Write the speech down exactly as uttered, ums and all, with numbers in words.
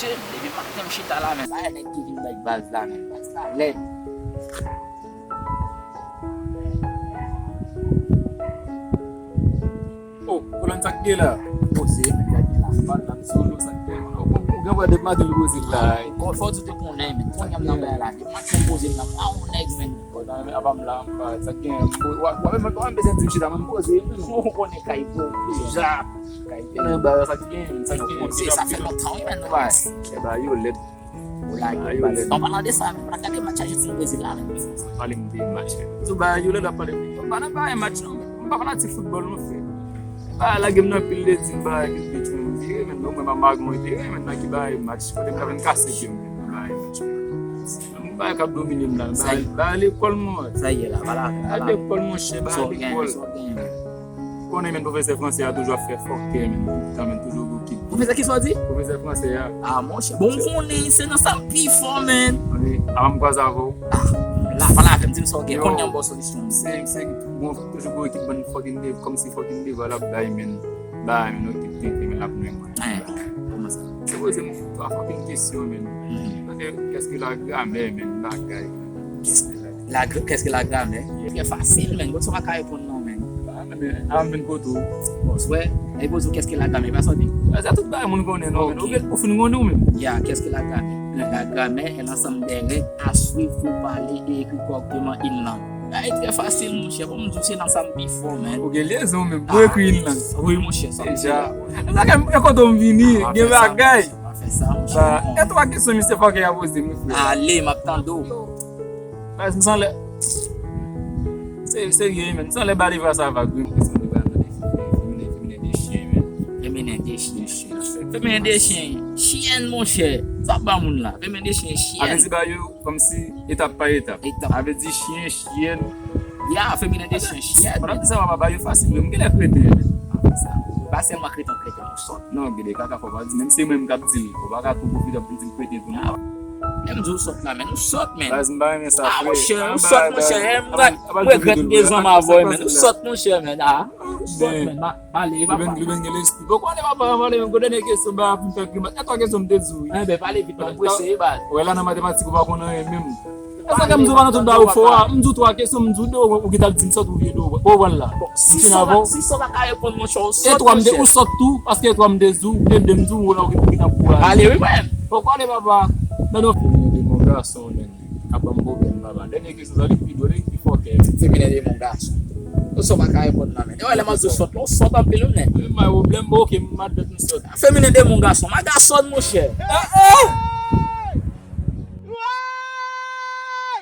Depi maten m chita la, men. Sa e nèg ki vin bay baz la, men. Baz la lèd. Oh, Roland, sa k gen la? Poze, men, gade la. Roland, solo, sa k gen? Ou, ou gen vwa depi maten li poze la. Kò, fò w di te konnen, men. Konnen m nan bay la. Depi maten m poze m nan. Pa yon nèg, men. Kò, nan, men, apa m la, m pa, sa k gen? W, w, w, w, w bezwen di m chita, men m poze, men. Ou konnen kay pou deja. Kay pou nan bay, sa k gen, sa k gen? Poze, sa fè lontan, wi, men, nou pa. E ba, yo lèd. Ou lage baz. An palan de sa, men, pa gade match Ajantin Brezil la, men. Pale m de match. Sou bagay yo lè l ap pale. M pa nan bagay match, non. M pa fanatik foutbòl, non, frè. Bagay lage m nan pil ledi, m bagay ki bitch, men m vire, men non, mwen pa mag mwen vire, men nan ki bagay match. Kote m ka vin kase pye m, men bagay match. M bagay k ap domine m la, bagay, bagay lekòl, mwen. Sa ye la, pa la, pa la. Bagay lekòl, monchè, bagay lekòl. Konnen, men, pwofesè fransè a toujou ap fè fòkè, men, tout tan, men, toujou gen kit. Pwofesè ki sa w di? Pwofesè fransè a. Ah, monchè. Bon, m konnen, se nan sa m pi fò, men. Wi, avan m kwaze avè w. Ah, la, pale avè m, di m sa w gen. Yo, konnen yon bon solisyon. Se, se, bon, toujou gen ekip bann fucking dev, kòmsi fucking dev, l ap bay, men. Bay, men, yon ekip tenten, men, l ap nwi mwen. Kòman sa? Se poze m twa fucking kesyon, men. Paske, kèske la gramè, men, bagay. Kèske la gramè? Trè fasil, men. Kot sa w pa ka reponn non, men. Ah, men, ah, men kote w? Bon, swè, e poze w kèske la gramè, pa sa w di? Ah, sa tout bagay moun konnen, non, men. Ou gen, ou fin konnen ou menm. Ya, kèske la gramè? La gramè est l'ensemble des règles à suivre pour parler et écrire correctement une langue. Bagay trè fasil, monchè. Bon, m di w se nan sa m pi fò, men. Ou gen lyezon menm pou ekri une langue. Wi, monchè, sa m di la. Sa ke m, e kote m vini, gen bagay. Pa fè sa, monchè. E twa kesyon misye fòkè a poze m, wi, frè. Ale, m ap tande w. Baz, m sanlè. Se, serye, men. M sanlè ba Deva sa vag, wi. Kesyon de ba nan de feminen, feminen de chyen, men. Feminen de chyen. Feminen de chyen. Chyen, monchè. Sa ba moun la. Feminen de chyen, chyen. Avè di ba yo kòmsi etap pa etap. Etap. Avè di chyen, chyen. Ya, feminen de chyen, chyen. Pandan di sa, w ap ba yo fasil, men. M genlè kreten, men. Pa sèlman kreten, kreten, ou sòt. Non, gade, kaka fò pa di, menm se mwen m k ap di l. Ou pa ka tou pwofite ap di l kreten tou, non. Men m di w sòt la, men ou sòt, men. Baz, m pa renmen sa, frè. Ah, monchè, ou sòt, monchè. M regrèt de zanmi avè w, men. Ou sòt, monchè, men. Ah, ou sòt, men. Pale, papa. Ruben, Ruben gen lespri. Bon, konnen papa, pale, men, gwo dènye kesyon, ba, pou m fè grimas. E twa kesyon m te di w, wi. Enben, pale vit, m prese, ba. Wè, la, nan matematik, ou pa konn anyen, menm. E sa ke m di w pa nan tout bagay ou fò a, m di w twa kesyon, m di w de, ou ki t ap di m sòt ou vye de, ou pral la. Bon, si sa w pa, si sa w pa ka reponn, monchè, ou sòt, monchè. E twa m de, ou sòt tou, paske e twa m de di w, e de m di w, ou la, ou ki t ap kouraje. Pale, wi, mwen. Bon, konnen papa. Nan, non. Ou de bon gason, men. Ka ban m pwoblèm, papa. Dènye kesyon sa, li pi dwòl, li pi fòkè. Feminen de mon gason. Ou sa w pa ka reponn nan, men. E wè, lè m ap di w sòt, ou sòt anpil, ou nèt. Mwen, pwoblèm, bon, ok, m admèt m sòt. Feminen de mon gason. Ma gason, monchè. Ah, ah!